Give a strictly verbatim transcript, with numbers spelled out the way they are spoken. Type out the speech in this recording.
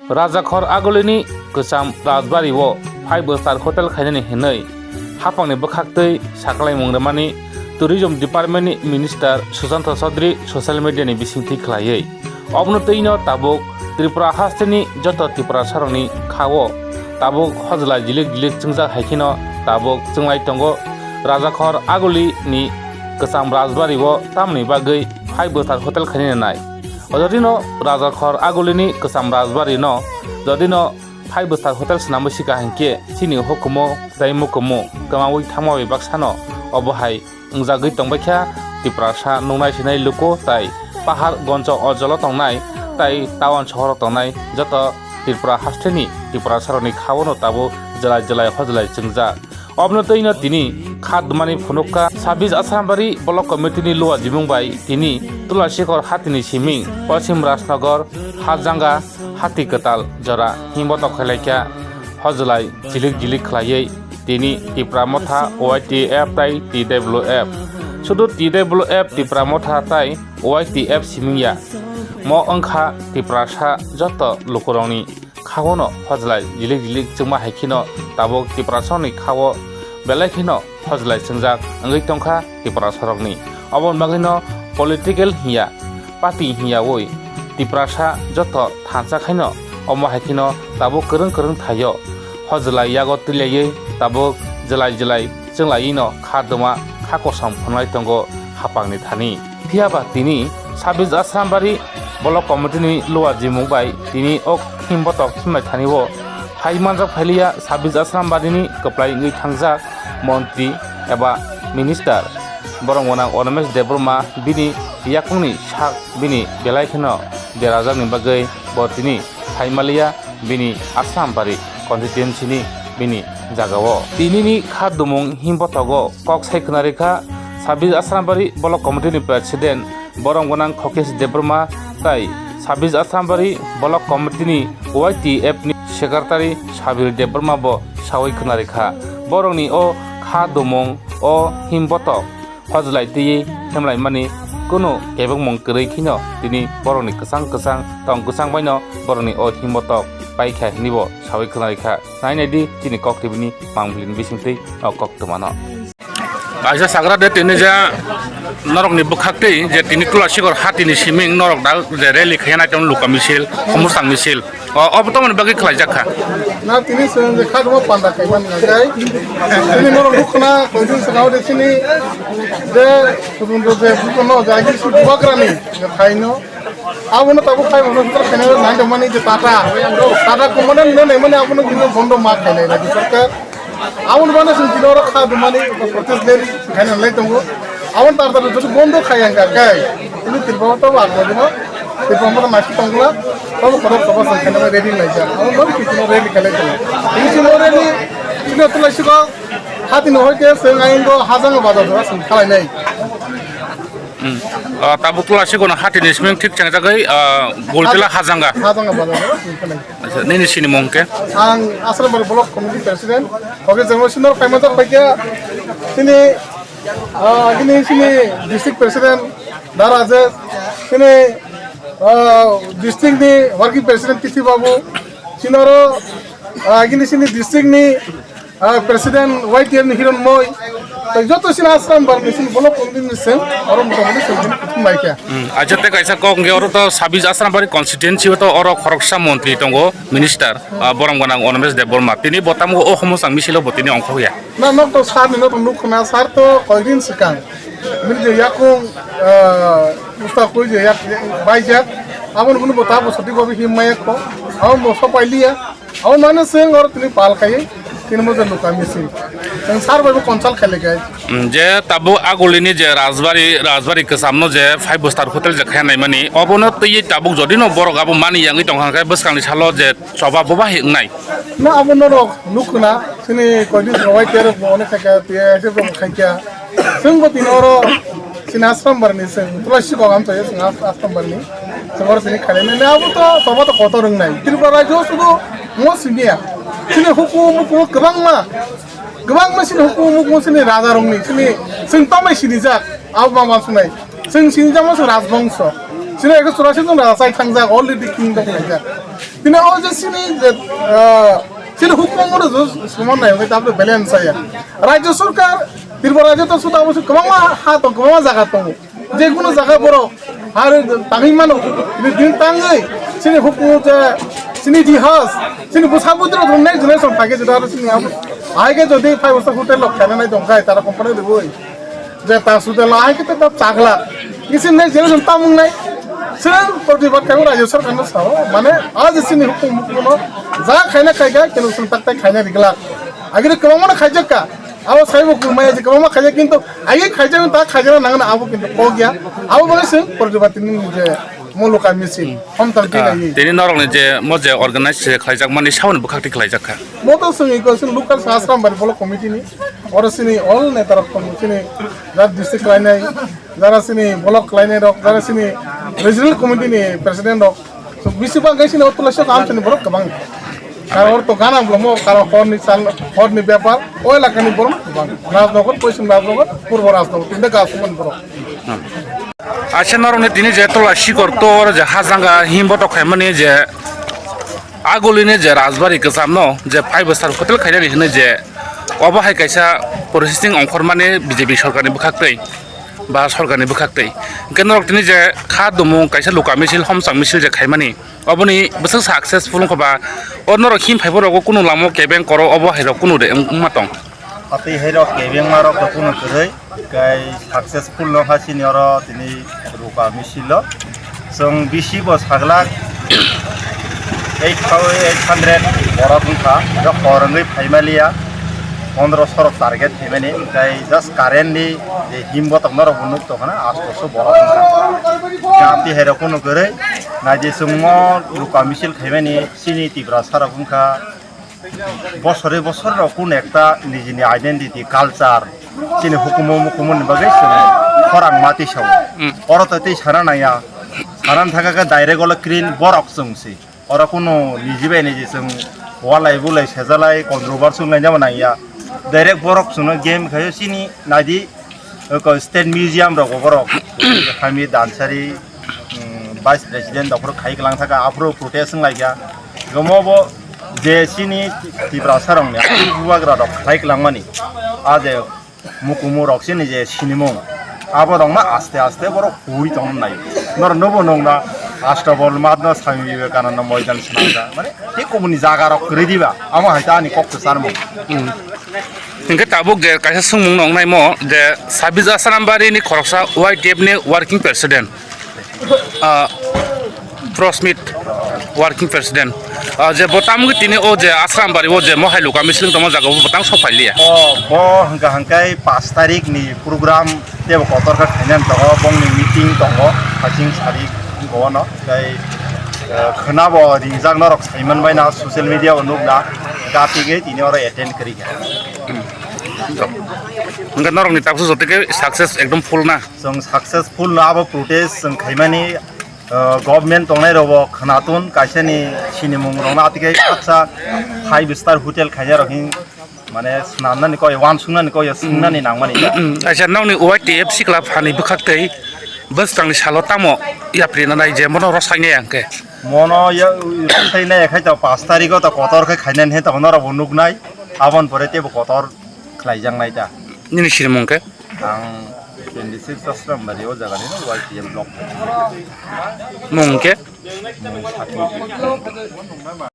Rajakhor Agulini kwcham Rajbari o five star hotel khainani hinwi hapangni bwkhaktwi saklaimung rwmani Tourism Department ni Minister Sushanta Chaudhary social media ni bisingtwi khlaiwi. Obwno twino tabuk Tripura hasteni joto Tiprasarokni khao tabuk hojlai jilik jilik chwngjak hai kheno tabuk chwnglai tongo Rajakhor Agulini kwcham Rajbari o tamni bagwi five star hotel khainani nai. Ojotino Rajakhor Agulini kwcham Rajbari no jodino five star hotel swnamwi sika hinkhe chini hukumu tei mukumu kwmawi thangma bai baksano obo hai wngjagwi tongbaikha Tiprasa nuknai sinai luku tai pahar gonjo ojolo tongnai tai town sohoro tongnai joto Tripura hasteni Tiprasarokni khaono tabuk jwlai jwlai hojlai chwngjak. Obwno twino tini kha dumani phunukha Sabis Asrambari Block Committee ni luwa jimung bai tini Tulasikhor hatini siming Poschim Rajnagar, Hajanga, Hati Kwtal jora himbotok khailaikha hojlai jilik jilik khlaiwi tini Tipra Motha, Y T F tai T W F. Sudu T W F, Tipra Motha tai Y T F siming ya. Mo wngkha Tiprasa joto lukurokni khaono hojlai jilik jilik chwngma hai kheno tabuk Tiprasarokni khao belai kheno hojlai chwngjak wngwi tongkha Tiprasarokni. Oboni bagwino political hiya, party hiyawi Tiprasa joto thansa khaino omo hai kheno tabuk kwrwng kwrwng thaio hojlai yago twilaiwi tabuk jwlai jwlai chwnglaiwino kha duma kha kosom phunlai tongo hapangni thani. Phiya ba tini Sabis Asrambari Block Committee ni luwa jimung bai tini o himbotok himlai thani o phai manjak phailiya Sabis Asrambari ni kwplai wngwi thangjak montri eba minister borom gwnang Animesh Debbarma bini yakungni sak bini belai kheno derajakni bagwi bo tini phai maliya bini Asrambari constituency ni bini jagao. Tinini kha dumung himbotogo kok sai khwnarikha Sabis Asrambari Block Committee ni President borom gwnang Khokesh Debbarma tai Sabis Asrambari Block Committee ni Y T F ni Secretary Sabir Debbarma bo sawi khwnarikha. Borokni o kha dumung o himbotok hojlai twiwi hemlaimani kunu kebengmung kwrwi kheno tini borokni kwchang kwchang tong kwchang baino borokni o himbotok paikha hinwi bo sawi khwnarikha. Nai nai di chini Kok T V ni mangpili ni bisingtwi o koktwmano. Kaisa sagra de tini je norokni bwkhak twi je tini Tulasikhor hatini siming norok da je rally khaiya nai tong luka misil, khumustang misil. O, obo tomoni bagwi khlaijak kha. Na tini chwng je kha duma panda kaiman ngai. Tini norok nukna koidin swnao de chini je kudundo je bukono jagi su bubagrani je khaino. Abono tabuk khai bono sutro khaina nai tongmani je Tata. Tata company no naimani abono bini bondo ma khainai lagi sarkar. Aboni bagwi chwng tini oro kha dumani protest rally khaina lai tongo. Aboni tar tar joto bondo khai ang kha kai. Ini Tripura to ba ko dino. Tripura mo masi tongla. To ko to ba sang khaina ready lai ja. Aboni bagwi chwng tini rally khalai tongo. Ini chwng rally chwng tulai siko hati no hoite seng ain go hajang ba do seng khalai nai. Hmm. Ah, tabuk tula sikono hatini siming thik changjagwi, ah, Goltila Hajanga. Hajanga bazar, hmm. Acha, nini sini mung ke? Ang Asrambari Block Committee President. Oke, jemo sinor paimajak paikya. Sini, ah, gini sini District President Daraje. Sini, ah, District ni Working President Tithi Babu. Sinoro, ah, gini sini District ni Ah, President Y T F ni Hiron Moi, tei joto sini Asrambari ni sini Block Committee ni seng, oro motamoti seng sini kuthum bai kha. Hmm, acha tei kaisa kok hwnkhe oro to Sabis Asrambari constituency o to oro khoroksa montri tongo, minister, ah, borom gwnang Animesh Debbarma. Tini bo tamo o homo sang misilo bo tini ongkhorya. Na nok to sir ni nok to nuk khna, sir to koidin swkang. Bini je yakung, ah, usta koi je yak, yak, baijak. Aboni bini bo tabo soti bo him maya kho. Abo bo sopai liya. Abo mano chwng oro tini pal khai, tini moja luka misil. Chwng sar bai bo consult khai lai khai. Mm, je tabuk Agulini je Rajbari, Rajbari kwchamno je five star hotel je khai naimani, obono twi tabuk jodino borok abo mani yangwi tongkha khe bwskangni salo je choba boba hi wngnai. No abo norok nukuna, chini koidin rwai terok bo onek khai kha, tei ese bo khai kha. Chwng bo tini oro chini Asrambari ni chwng Tulasi kok amchai chwng As-, Asrambari ni chwng oro chini khainai nai abo to choba to kotor wngnai. Tripura rajyo sudu mo simiya. Chini hukumu mukumu kwbangma, kwbangma chini hukumu mukumu chini raja rokni chini chwng tamai sinijak abo ma ma sunai. Chwng sinijak mo chwng rajbongso. Chini ekso churasi chwng raja chai thangjak already kingdom khaijak. Bini o je sini je, ah, sini hukumu rwjak sumo nai hwnkhe tabuk balance saya. Rajya sarkar, Tripura rajya to suda bo kwbangma ha tong, kwbangma jaga tongo. Je kono jaga borok ha rw tangwi mano, bini din tangwi sini hukumu je sini itihas, sini bwsa bwtwi rok next generation phai khe juda aro sini abo. Hai khe jodi five star hotel rok khaina nai tong khai tara company rwui. Je ta suda la hai khe ta chakla. Isi next generation tamung nai. Sir protibad khamu rajya sarkar no sao. Mane aaj sini hukum hukum no ja khaina khaika kenu sung tak tak khaina rigla. Agire kwbangma no khaijak ka. Abo saibo kurmaya je kwbangma khaijak kintu agi khaijak ta khaijak nang na abo kintu kok ya. Abo bole sir protibad ni je muluka misil. Hom tam Ah, khaina. Tini norokni je mo je organize se khlaijak mani sauni bwkhak twi khlaijak kha. Moto swngi ko sini local Sasram Bari Block Committee ni, oro sini all neta rok tongo, sini jara district khlainai, jara sini block khlainai rok, jara sini regional committee ni president rok. So bisi bang kai sini otula sok am sini borok kwbang. Karo or to gana blomo, karo hor ni sal, hor ni bepar, o elaka ni borok kwbang. Rajnagar, Poschim Rajnagar, Purbo Rajnagar, tinta gasumani borok. Acha norokni tini je tola sikor tor je hajanga himbo tok khaimani je agulini je Rajbari kwchamno je five star hotel khainani hinwi je obo hai kaisa processing ongkhormani B J P sorkarni bwkhaktwi ba sorkarni bwkhaktwi. Hwnkhe norok tini je kha dumung kaisa luka misil homchang misil je khaimani oboni bwswk successful wngkha ba o norok him phaiborok o kunu lama o kebeng koro obo hai rok kunu de wng-, wngma tong. Atwi hai rok kebengma rok to kunu kwrwi, kai successful no ha sini oro tini ruka misil o. Chwng bisi bo saglak eight thou-, eight hundred borok wngkha, rok hor wngwi phaimaliya, pondro so rok target phaimani, kai just current ni je him botok no rok bo nuk tongkha na, asto so borok wngkha. Atwi hai rok kunu kwrwi, naidi chwngmo ruka misil khaimani, sini Tiprasa rok wngkha. Bosore bosor rok kun ekta nijini identity, culture, chini hukumu mukumu ni bagwi chwng khorang ma tisao. Mm. Oro to tei sana nangya, sana thaka khe direct olo clean borok chwng si. Oro kunu niji bai niji chwng walai bulai sejalai controversy wnglaina bo nangya. Direct borok chwngno game khaio chini naidi. Oko State Museum rok borok Hami Dansari, mm, Vice President rok khai klang thaka aphuru protest wng laikya. Gomo bo je chini Tiprasa rok ni bubagra rok khai klang mani. A je mukumu rok chini je sinimung abo rok ma aste aste borok hui tong nai. Nor nobo nong na Astabol mat no Swami Vivekananda Moidan swnamda. Mane thik komuni jaga rok kwrwi diba. Amo hai ta ani kok kwcharmung. Hingke tabuk je kaisa swngmung nong naimo je Sabis Asrambari ni khoroksa Y T F ni working president, ah, Prosmit working president, ah, je bo tamgwi tini o je Asrambari o je mohai luka misil tongma jaga o bo tang sok phailiya. O bo hingka hingkai pash tarik ni program tebo kotor khe khainani tongo, bongni meeting tongo, hasing sari bono tei, eh, khwnabo ringjak norok saiman baina social media o nukna, gatigwi tini oro attend kwrwi kha. Hwnkhe norokni tabukhe joto khe success ekdom full na? Chwng successful no abo protest chwng khaimani, uh, government tongnai rokbo khwnathun kaisani sinimung rokno atikhe baksa five star hotel khainai rok hin mane swnamnani koi, uansuknani koi, swngna ni nangmani. Aisa nokni Y T F sikla phani bwkhak tei bwskangni salo tamo yapri nanai je mono rwsai nai ang khe. Mono ya, rwsai nai khai to pash tarikh o to kotor khe khainani he to norok bo nuknai, aboni pore tebo kotor khlaijaknai ta. Nini sinimung khe? Ang twenty six Asrambari o jaga ni no Y T F block. Mung khe? Mung Sakhi.